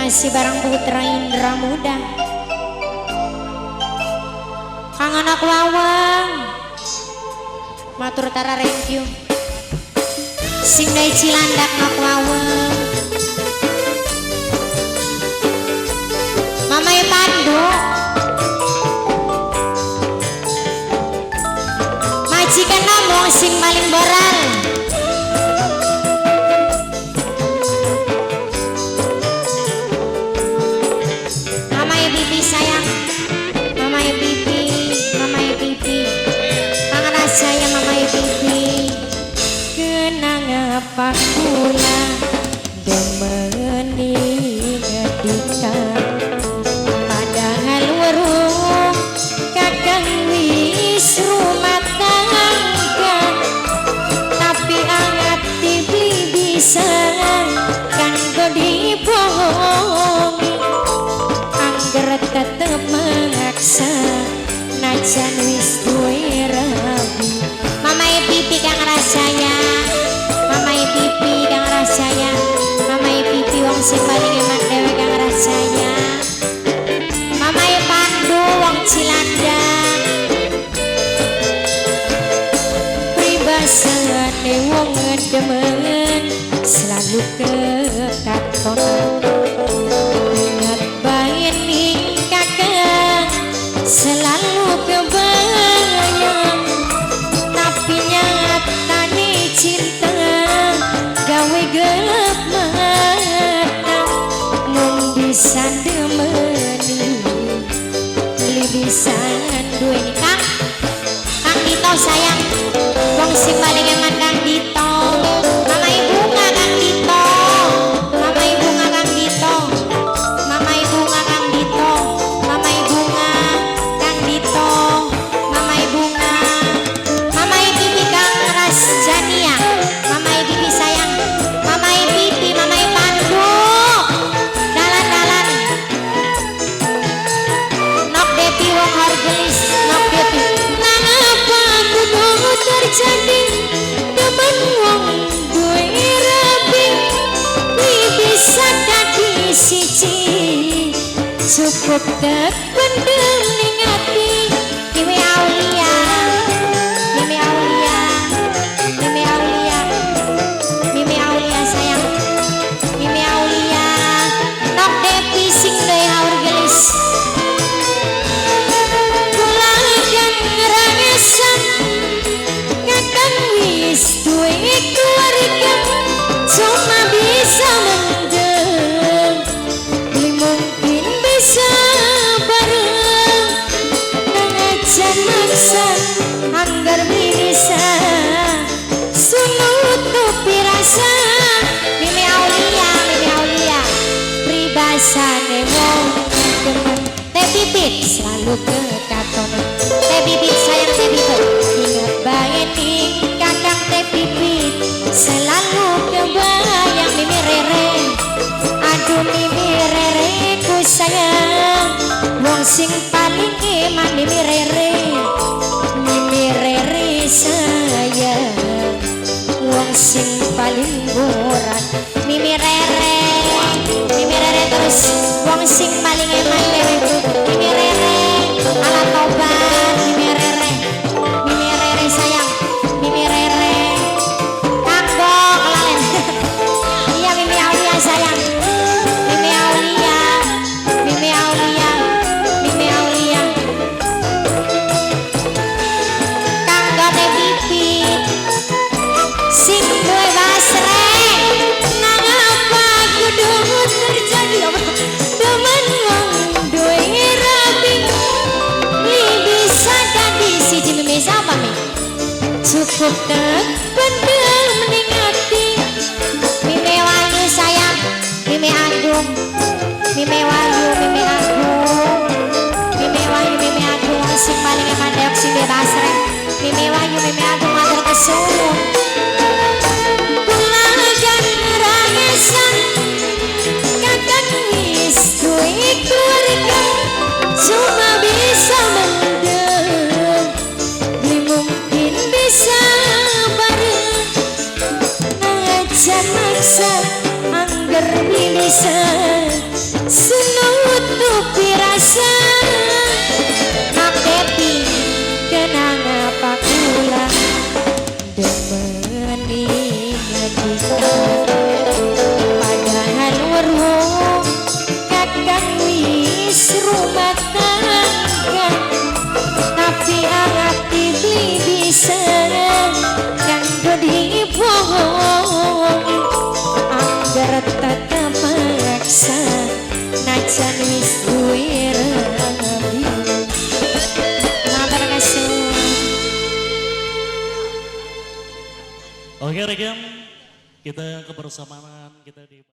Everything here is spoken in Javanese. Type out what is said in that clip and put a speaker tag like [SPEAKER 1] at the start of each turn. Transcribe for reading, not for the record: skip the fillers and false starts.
[SPEAKER 1] Masih bareng Putra Indra Muda. Kang anak wawang. Matur tara thank you. Sing dari Cilandak nak wawang. Mama ya Pandu. Majikan ngomong sing paling boral. Mama ya Bibi sayang. Mama ya Bibi, Mama ya Bibi. Kangen aja ya Mama ya Bibi. Kenang apa kula demeni ngedika. Padahal weruh kakang wis rumah tangga, tapi ati beli bisa kanggo dibohongi. Angger tetep maksa najan wis duwe rabi. Mama Pipi kang rasaya, Mama Pipi kang rasaya, Mama Pipi wong sing paling eman dhewe kang rasaya. Mama Pandu wong Cilandak. Pribasane wong demen selalu kekatonan. Ingat bae ning kakang selalu kebayang, tapi nyatane cinta gawe gelap mata. Mung bisa demeni beli bisa duweni. Kang, Kang Dito sayang, wong sing paling eman Kang Dito. Mama Bunga Kang Dito, Mama Bunga Kang Dito, Mama Bunga Kang Dito, Mama Bunga Kang Dito, Mama Bunga, Mama Bibi Kang Rasjania, Mama Bibi sayang, Mama Bibi, Mama Pandu, dalan-dalan. Nok Depi wong hargelis, Nok Depi. Nang apa kudu terjadi demen wong duwe rabi, kuwi bisa dadi siji cukup tek pendem ning ati. Mimi Aulia, Mimi Aulia, Mimi Aulia, Mimi Aulia sayang, Mimi Aulia. Nok Depi sing duwe haur gelis. Kula kan ngerangesan kakang wis duwe keluarga, cuma bisa mendem beli mungkin bisa bareng. Nang aja maksa anggar bisa sunutupi rasa. Mimi Aulia, Mimi Aulia. Pribasane wong demen teh bibit selalu kekatonan. Teh bibit sayang, teh bibit. Ingat bae ning kakang teh bibit selalu kebayang. Mimi Rere, aduh Mimi Rere ku sayang, wong sing paling eman. Mimi Rere, Mimi Rere sayang, wong sing paling boran. Mimi Rere, Mimi Rere terus, wong sing paling eman dhewe. Mimi Rere ala tobat. Mimi Rere, Mimi Rere sayang, Mimi Rere. Kanggo kelalen. Iya Mimi Aulia sayang, Mimi Aulia, Mimi Aulia, Mimi Aulia. Kanggo teh bibit sing duwe basreng. Nang apa kudu terjadi demen wong duwe rabi, beli bisa dadi siji. Mimi sapa mi cukup tek pendem ning ati. Mimi Wahyu sayang, Mimi Agung, Mimi Wahyu, Mimi Agung, Mimi Wahyu, Mimi Agung wong sing paling eman deok sing duwe basreng. Mimi Wahyu, Mimi Agung matur kesuwun. Kula kan ngerangesan kakang wis duwe keluarga, cuma bisa mendem beli mungkin bisa bareng. Nang aja maksa angger bisa. nikah. Padahal weruh kakang wis rumah tangga, tapi ati beli bisa kanggo dibohongi. Angger tetep paksa najan wis duwe rabi. Matur kasuwun.
[SPEAKER 2] Oke rekan, kita kebersamaan kita di